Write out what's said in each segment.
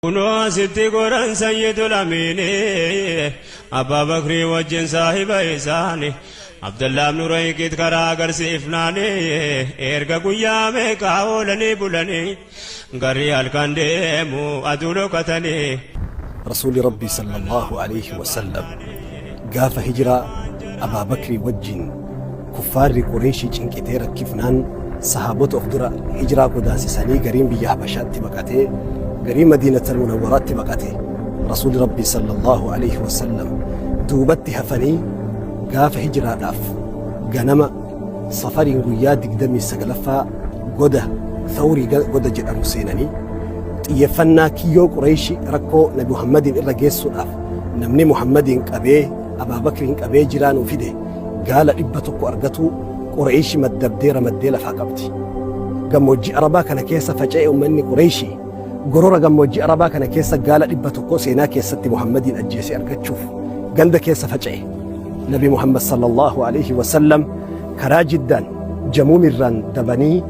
Kunoo asitti goran Sayyidul Amiini, Abbaa Bakrii wajjin saahiba isaani, Abdallaa ibnu Rayqiit karaa agarsiifnaani, erga guyyaa meeqaa oolanii bulanii, garri halkan deemu aduu dhokatanii. Rasuulli Rabbii sallallaahu aleyhi wasallam gaafa hijraa Abaa Bakrii wajjiin kuffaarri Qureeyshii cinqitee rakkifnaan sahaabota of dura hijraa godaansisanii gariin biyya Habashaatti baqatee garii Madiinatal Munawwaraatti baqate. Rasuulli Rabbii sallallaahu aleyhi wasallam duubatti hafanii gaafa hijraadhaaf ganama Safariin guyyaa 29ffaa goda Thawrii goda jedhamu seenanii xiyyeffannaa kiyyoo Qureeyshi rakkoo Nabi Muhammadiin irra geessuudhaaf namni Muhammadiin qabee Abaa Bakriin qabee jiraa nuu fide gaala 100 argatuu Qureeyshi maddabdee ramaddee lafaa qabdi. Gammoojjii Arabaa kana keessa faca'e ummanni Qureeyshi gorora gammoojjii Arabaa kana keessa gaala 100 seenaa keessatti Muhammadiin ajjeesee argachuuf ganda keessa faca'e. Nabi Muhammad sallallahu alaihi wasallam karaa Jiddaan Jamuumirraan dabanii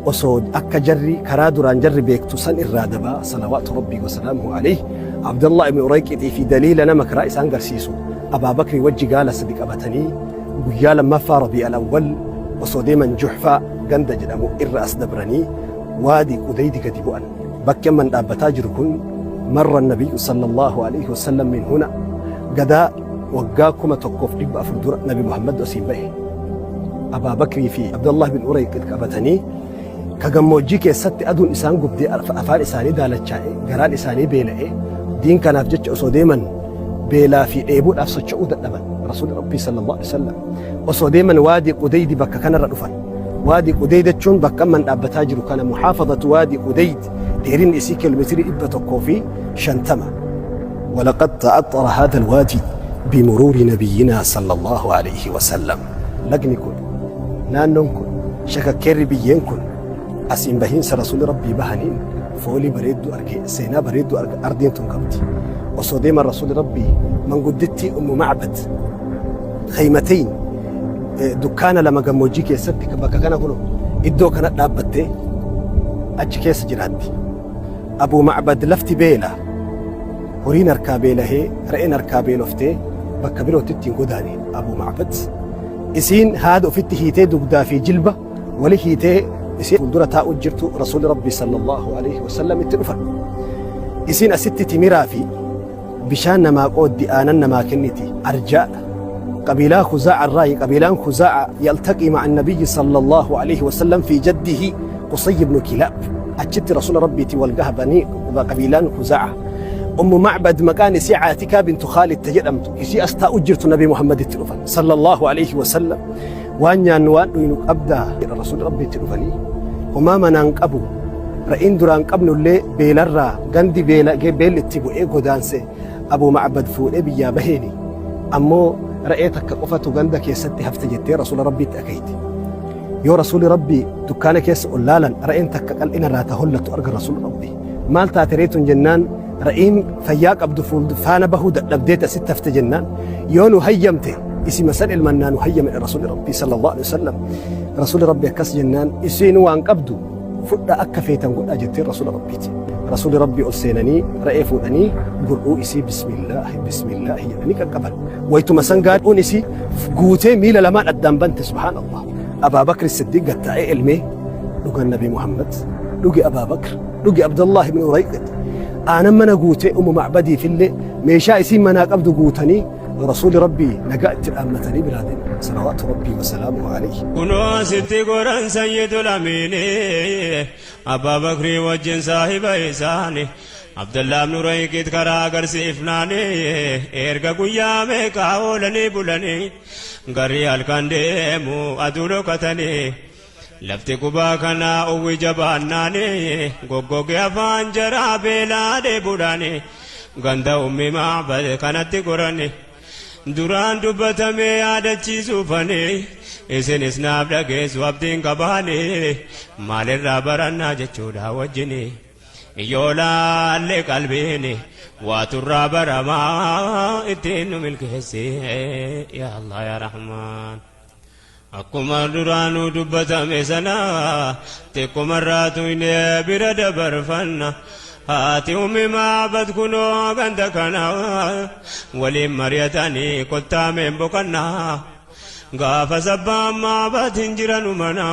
osoo akka jarri karaa duraan jarri beektu san irraa dabaa salawaatu rabbii wasalaamuhu alaihi Abdallah ibn Urayqixii fi daliila nama karaa isaan garsiisu Abaa Bakrii wajji gaala sadi qabatanii guyyaa lammaffaa Rabii al-Awwal osoo deeman Juhfaa ganda jedhamu irra as dabranii waadi Qudaydi gadi bu'an. Bakki amman dhaabbataa jiru kun marra nabiyyu sallallahu alaihi wasallam min huna gadaa waggaa 1400 dura Nabi Muhammad asiin bahe. Abaa Bakrii fi Abdallah bin Urayqit qabatanii ka gammoojjii keessatti aduun isaan gubdee afaan isaanii daalachaa'e garaan isaanii beela'e diin kanaaf jecha osoo deeman beelaa fi dheebuudhaaf socho'uu dadhaban. Rasuulli Rabbii sallallahu alaihi wasallam osoo deeman waadii Qudaydi bakka kanarra dhufan. Waadii Qudayd jechuun bakka amman dhaabbataa jiru kana muhaafazatu waadii Qudayd dheerinni isii kiiloomeetirii 150. ولقد تعطر هذا الوادي بمرور نبينا صلى الله عليه وسلم. Lagni kun, naannoon kun, shakakkeerri biyyeen kun asiin bahiinsa Rasuulli Rabbii bahaniin foolii bareedduu arge, seenaa bareedduu ardiin tun qabdi. Osoo deeman Rasuulli Rabbii manguddittii Ummu Macbad khaymateyn dukkaana lama gammoojjii keessatti bakka kana kuno iddoo kana dhaabbattee achi keessa jiraatti. Abuu Macbad lafti beela, horiin harkaa beelahee, re'een harkaa beeloftee bakka birootti ittiin godaane Abuu Macbad. Isiin haada ofitti hiitee dugdaa fi jilba wali hiitee isiin fuuldura taa'u jirtu Rasuulli Rabbii sallallahu alaihi wasallam itti dhufan. Isiin asitti timiraa fi bishaan namaa qooddi, aanan namaa kenniti, arjaadha. Qabiilaa Khuzaa'a irraayi. Qabiilaan Khuzaa'a yaltaqii ma'a nabiyyi sallallahu alaihi wasallam fi jaddihi Qusay ibn Kilaab. Achitti Rasuula Rabbiitiin wal gaha banii qabiilaan Khuzaa'a. Ummu Macbad maqaan isii Caatikaa bintu Khaalid ta jedhamtu isii as taa'u jirtu Nabi Muhammaditti dhufan sallallahu alaihi wasallam. Waan nyaannu waan dhuynu qabdaa jedha Rasuula Rabbiitti dhufanii. Homaa manaan qabu re'iin duraan qabnullee beelarraa gandi beelli itti bu'ee godaanse Abuu Macbad fuudhee biyyaa baheeni. Ammoo re'ee takka qofatu ganda keessatti hafte jettee Rasuula Rabbiitti akeekte. Yoo Rasuulli Rabbii dukkaana keessa ol laalan re'een takka qal'ina irraa ta hollattu argan Rasuulli Rabbii. Maal taate reetun jennaan re'iin fayyaa qabdu faana bahuu dadhabdeeti asitti hafte jennaan yoo nu hayyamte isima san ilmannaa nu hayyame Rasuulli Rabbii sallallahu alaihi wasallam. Rasuulli Rabbii akkas jennaan isiin waan qabdu fudha akka feetan godhaa jetteen Rasuula Rabbiiti. Rasuulli Rabbii ol seenanii re'ee fuudhanii gur'uu isii bismillaahi bismillaahi jedhanii qaqqaban. Waytuma san gaadhuun isii guutee miila lamaan addaan bante subhaanallah. Abaa Bakri Siddiq gattaa'ee elmee dhugan Nabi Muhammad dhuge Abaa Bakr dhuge Abdallah ibn Urayqit aanan mana guutee Ummu Macbadiifillee meeshaa isiin manaa qabdu guutanii Rasuulli Rabbii nagaa itti dhaammatanii biraa deeman. Salawaatu Rabbii wasalaamuhu alayhi. Kunoo asitti goran Sayyidul Amiini, Abbaa Bakrii wajjin saahiba isaani, Abdallah ibn Urayqit karaa agarsiifnaani, erga guyyaa meeqaa oolanii bulanii, garri halkan deemu aduu dhokatanii, lafti qubaa kanaa uwwi jabaannaani, goggoge afaan jaraa beelaa dheebuudhaani, ganda Ummi Macbad kanatti gorani. Duraan dubbatamee yaadachiisuufani, isinis naaf dhageessu abdiin qabaani, maalirraa barannaa jechuudha wajjini. Yoo laalle qalbiini waaturraa baramaa ittiin nu milkeessi yaa Allah yaa Rahmaan. Akkuma duraanuu dubbatame sana xiqqumarraa tuynee bira dabarfanna. Haati Ummi Ma'bad kunoo ganda kana waliin mari'atanii kottaameen boqannaa. Gaafa sabbaan Ma'bad hin jiranu mana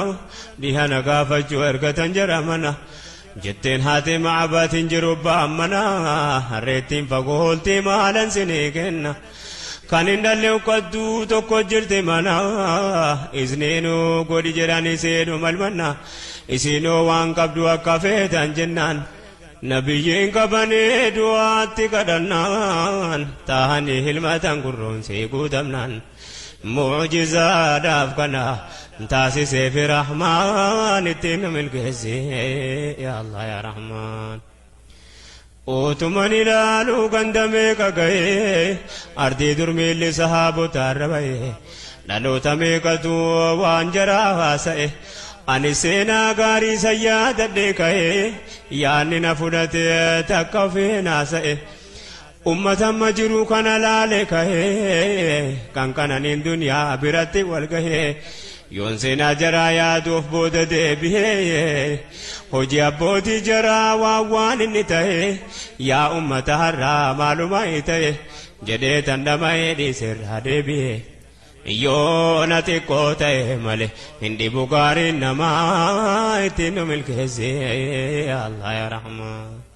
dhihana gaafachuu ergatan jara mana. Jetteen haati Ma'bad hin jiru ba'an mana harreettiin fagoo hooltii maalan sinii kenna. Kan hin dhalle uqqattuu tokko jirti mana isniinuu godhi jedhanii seenu malmanna. Isinoo waan qabdu akka feetan jennaan. Nabiyyiin qabanii du'aatti kadhannaan taa'anii hilmatan gurroonsii guutamnaan. Mu'jizaadhaaf kana taasisee fi rahmaan ittiin nu milkeessi yaa Allah yaa Rahmaan. Utuman ilaaluu ganda meeqa ga'ee ardii dur miilli sahaabotaarra ba'ee dhaloota meeqatu waan jaraa haasa'e ani seenaa gaarii san yaadadhe ka'ee yaanni na fudhate takka ofiin haasa'e ummata amma jiru kana laale ka'ee kan kananiin duniyaa biratti wal gahee Yoon seenaa jaraa yaaduuf booda deebi'ee hojii abbootii jaraa waan waan inni ta'e yaa ummata har'aa maaluma ta'e jedhee tan dhama'ee dhiiserraa deebi'e. Yoo na xiqqoo ta'e malee hin dhibu gaariin namaa ittiin nu milkeesse Allah yaa Rahmaan.